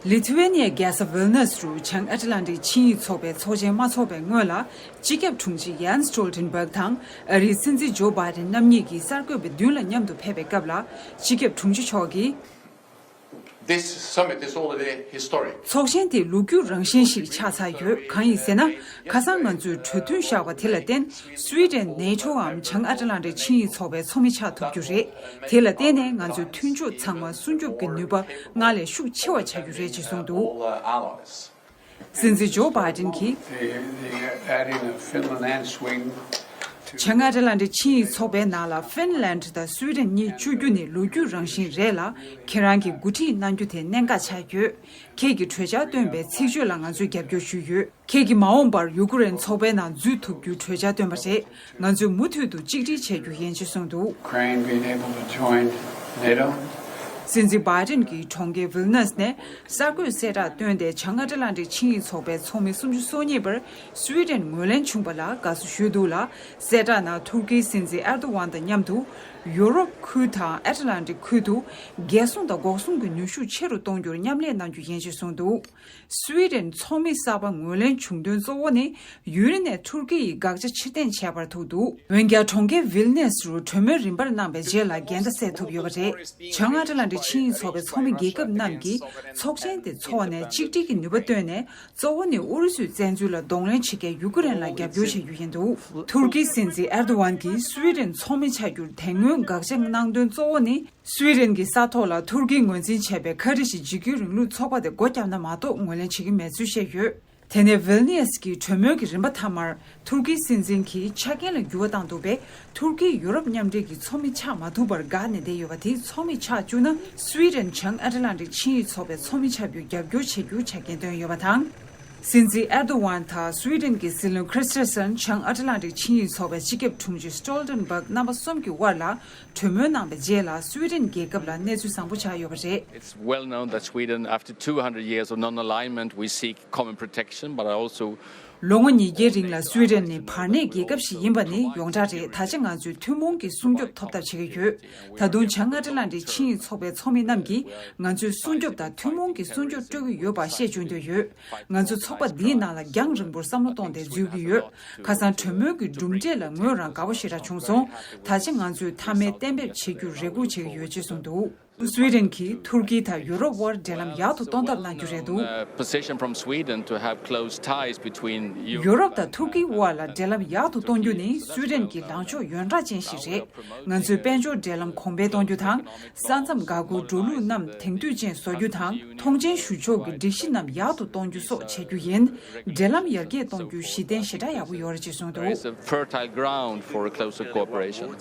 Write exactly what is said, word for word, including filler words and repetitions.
ལི་ཐི་ཝེ་ནི་ཡའི་རྒྱལ་ས་ཝིལ་ནས་རུ་བྱང་ཨེ་ཊ་ལན་ཊིག་ཆིངས་ཡིག་ཚོགས་པའི་ཚོགས་ཆེན་མ་འཚོགས་པའི་སྔོན་ལ། སྤྱི་ཁྱབ་དྲུང་ཆེ་ཡན་སི་སི་ཊོལ་ཊེན་བྷག་དང་ཨ་རིའི་སྲིད་འཛིན་ཇོ་བྷའི་ཌེན་རྣམ་གཉིས་ཀྱིས་གསར་འགོད་པའི་མདུན་ལ་མཉམ་དུ་ཕེབས་པའི་སྐབས་ལ། སྤྱི་ཁྱབ་དྲུང་ཆེ་མཆོག་གིས། This summit is already historic. ཚོགས་ཆེན་དེ་ལོ་རྒྱུས་རང་བཞིན་ཞིག་ཆགས་ཚར་ཡོད། གང་ཡིན་ཟེར་ན། ཁ་སང་ང་ཚོས་གྲོས་མཐུན་བཞག་པ་དེ་ལ་བརྟེན། སུའེ་ཌེན་ནེ་ཊོའམ་བྱང་ཨ་ཊ་ལན་ཊིག་ཆིངས་ཡིག་ཚོགས་པའི་ཚོགས་མི་ཆགས་ཐུབ་རྒྱུ་རེད། དེ་ལ་བརྟེན་ནས་ང་ཚོའི་མཐུན་ཕྱོགས་ཚང་མ་སྲུང་སྐྱོབ་ཀྱི་ནུས་པ་སྔར་ལས་ཤུགས་ཆེ་བ་ཆགས་རྒྱུ་རེད་ཅེས་གསུངས་འདུག། All, uh, allies. སྲིད་འཛིན་ཇོ་བྷའི་ཌེན་གྱིས། The, the adding of Finland and Sweden to བྱང་ཨ་ཊ་ལན་ཊིག་ཆིངས་ཡིག་ཚོགས་པའི་ནང་ལ་ཧྥིན་ལན་ཌི་དང་སུའེ་ཌེན་གཉིས་བཅུག་རྒྱུ་ནི་ལོ་རྒྱུས་རང་བཞིན་རེད་ལ། ཁྱེད་རང་གིས་འགོ་ཁྲིད་གནང་རྒྱུ་དེ་གནད་འགག་ཆགས་ཡོད། ཁྱེད་ཀྱིས་གྲོས་འཆར་བཏོན་པའི་ཚིག་བརྗོད་ལ་ང་ཚོས་རྒྱབ་སྐྱོར་ཞུས་ཡོད། ཁྱེད་ཀྱིས་མ་འོངས་པར་ཡུ་ཀེ་རེན་ཚོགས་པའི་ནང་འཛུལ་ཐུབ་རྒྱུའི་གྲོས་འཆར་བཏོན་པ་རེད། ང་ཚོས་མུ་མཐུད་དུ་གཅིག་སྒྲིལ་བྱེད་རྒྱུ་ཡིན་ཅེས་གསུངས་འདུག། Ukraine being able to join NATO. སྲིད་འཛིན་བྷའི་ཌེན་གྱིས་གྲོང་ཁྱེར་ཝིལ་ནས་ནས་གསར་འགོད་གསལ་བསྒྲགས་བཏོན་ཏེ། བྱང་ཨ་ཊ་ལན་ཊིག་ཆིངས་ཡིག་ཚོགས་པའི་ཚོགས་མི་སུམ་ཅུ་སོ་གཉིས་པར་སུའེ་ཌེན་ངོས་ལེན་བྱུང་བ་ལ་དགའ་བསུ་ཞུས་འདུག་ལ། གསལ་བསྒྲགས་ནང་ཐུར་ཀིའི་སྲིད་འཛིན་ཨེར་དོ་ཝན་དང་མཉམ་དུ་ཡུ་རོབ་ཁུལ་དང་ཨ་ཊ་ལན་ཊིག་ཁུལ་དུ་རྒྱལ་སྲུང་དང་འགོག་སྲུང་གི་ནུས་ཤུགས་ཆེ་རུ་གཏོང་རྒྱུར་མཉམ་ལས་གནང་རྒྱུ་ཡིན་ཞེས་གསུངས་འདུག། སུའེ་ཌེན་ཚོགས་མི་གསར་པ་ངོས་ལེན་བྱུང་དོན་གཙོ་བོ་ནི། ཡུན་རིང་ནས་ཐུར་ཀི་ཡིས་དགག་བྱ་ཕྱིར་འཐེན་བྱས་པར་ཐུག་འདུག། འོན་ཀྱང་། གྲོང་ཁྱེར་ཝིལ་ནེས་རུ་གྲོས་མོལ་རིམ་པར་གནང་བའི་རྗེས་ལ་འགལ་ཟླ་སེལ་ཐུབ་ཡོད་པ་རེད། བྱང་ཨ་ཊ་ལན་ཊིག་ཆིངས་ཡིག་ཚོགས་པའི་ཚོགས་མི་རྒྱལ་ཁབ་རྣམས་ཀྱིས་ཚོགས་ཆེན་དེ་འཚོགས་ནས་གཅིག་སྒྲིལ་གྱི་ནུས་པ་བཏོན་ནས། གཙོ་བོ་ནི་ཨུ་རུ་སུའི་བཙན་འཛུལ་ལ་གདོང་ལེན་བྱེད་མཁན་ཡུ་ཀེ་རེན་ལ་རྒྱབ་སྐྱོར་བྱ་རྒྱུ་ཡིན་འདུག། ཐུར་ཀིའི་སྲིད་འཛིན་ཨེར་དོ་ཝན་གྱིས་སུའེ་ཌེན་ཚོགས་མི་ཆགས་རྒྱུར་དེ་སྔོན་དགག་བྱ་གནང་དོན་གཙོ་བོ་ནི། སུའེ་ཌེན་གྱི་ས་ཐོག་ལ་ཐུར་ཀིས་ངོས་འཛིན་བྱས་པའི་ཁ་རི་ཞི་འཇིགས་སྐུལ་རིང་ལུགས་ཚོགས་པ་དེ་སྒོ་བརྒྱབ་ན་མ་གཏོགས་ངོས་ལེན་བྱེད་ཀྱི་མེད་ཚུལ་བཤད་ཡོད། དེ་ནས་ཝིལ་ནེས་ཀྱི་གྲོས་མོལ་གྱི་རིམ་པ་མཐའ་མར། ཐུར་ཀིའི་སྲིད་འཛིན་གྱིས་ཆ་རྐྱེན་ལ་འགྱུར་བ་བཏང་འདུག་པས། ཐུར་ཀིས་ཡུ་རོབ་མཉམ་འབྲེལ་གྱི་ཚོགས་མི་ཆགས་མ་ཐུབ་པར་དགའ་ནས་བསྡད་ཡོད་པ་དེ་ཚོགས་མི་ཆགས་བཅུག་ན། སུའེ་ཌེན་བྱང་ཨ་ཊ་ལན་ཊིག་ཆིངས་ཡིག་ཚོགས་པའི་ཚོགས་མི་ཆགས་རྒྱུར་རྒྱབ་སྐྱོར་བྱེད་རྒྱུའི་ཆ་རྐྱེན་བཏོན་ཡོད་པ་དང་། སྲིད་འཛིན་ཨེར་དོ་ཝན་དང་སུའེ་ཌེན་གྱི་སྲིད་བློན་ཁྲི་སི་ཊི་ཡར་སན། བྱང་ཨ་ཊ་ལན་ཊིག་ཆིངས་ཡིག་ཚོགས་པའི་སྤྱི་ཁྱབ་དྲུང་ཆེ་སི་ཊོལ་ཊེན་བྷག་རྣམ་པ་གསུམ་གྱི་དབར་ལ་གྲོས་མོལ་གནང་བའི་རྗེས་ལ། སུའེ་ཌེན་རྒྱལ་ཁབ་ལ་གནས་ཚུལ་བཟང་པོ་ཆགས་ཡོད་པ་རེད། It's well known that Sweden, after two hundred years of non-alignment, we seek common protection, but I also ལོ་ངོ་ཉིས་བརྒྱའི་རིང་ལ་སུའེ་ཌེན་ནི་བར་གནས་རྒྱལ་ཁབ་ཞིག་ཡིན་པ་ནི་ཡོངས་གྲགས་རེད། ད་ཆ་ང་ཚོས་ཐུན་མོང་གི་སྲུང་སྐྱོབ་ཐོབ་ཐབས་བྱེད་ཀྱི་ཡོད། ད་དུང་བྱང་ཨ་ཊ་ལན་ཊིག་ཆིངས་ཡིག་ཚོགས་པའི་ཚོགས་མི་རྣམས་ཀྱིས་ང་ཚོའི་སྲུང་སྐྱོབ་དང་ཐུན་མོང་གི་སྲུང་སྐྱོབ་སྤྲོད་ཀྱི་ཡོད་པ་བཤད་བཅུག་འདོད་ཡོད། ང་ཚོ་ཚོགས་པ་འདིའི་ནང་ལ་རྒྱང་རིང་པོར་བསམ་བློ་གཏོང་སྟེ་འཛུལ་གྱི་ཡོད། ཁ་སང་གྲོས་མོལ་གྱི་གྲུབ་འབྲས་ལ་ངོས་རང་དགའ་པོ་ཞེ་དྲག་བྱུང་སོང་། ད་ཆ་ང་ཚོས་མཐའ་མའི་གཏན་འབེབས་བྱེད་རྒྱུར་རེ་སྒུག་བྱེད་ཀྱི་ཡོད་ཅེས་གསུངས་འདུག། སུའེ་ཌེན་གྱིས་ཐུར་ཀི་དང་ཡུ་རོབ་དབར་འབྲེལ་ལམ་ཡག་ཏུ་གཏོང་ཐབས་གནང་རྒྱུ་རེད་འདུག། Uh, position from Sweden to have close ties between Eu- ཡུ་རོབ་དང་ཐུར་ཀིའི་དབར་ལ་འབྲེལ་ལམ་ཡག་ཏུ་གཏོང་རྒྱུ་ནི་སུའེ་ཌེན་གྱི་ལངས་ཕྱོགས་ཡོངས་གྲགས་ཅན་ཞིག་རེད། ང་ཚོས་དཔལ་འབྱོར་འབྲེལ་ལམ་གོང་འཕེལ་གཏོང་རྒྱུ་དང་། ས་མཚམས་འགག་སྒོའི་འགྲོ་ལུགས་རྣམས་དེང་དུས་ཅན་བཟོ་རྒྱུ་དང་། མཐོང་མཆན་ཞུ་ཕྱོགས་ཀྱི་སྒྲིག་གཞི་རྣམས་ཡག་ཏུ་གཏོང་རྒྱུ་སོགས་བྱེད་རྒྱུ་ཡིན། འབྲེལ་ལམ་ཡར་རྒྱས་གཏོང་རྒྱུའི་གཞི་རྟེན་ཞེ་དྲག་ཡག་པོ་ཡོད་རེད་ཅེས་གསུངས་འདུག། There is a fertile ground for closer cooperation.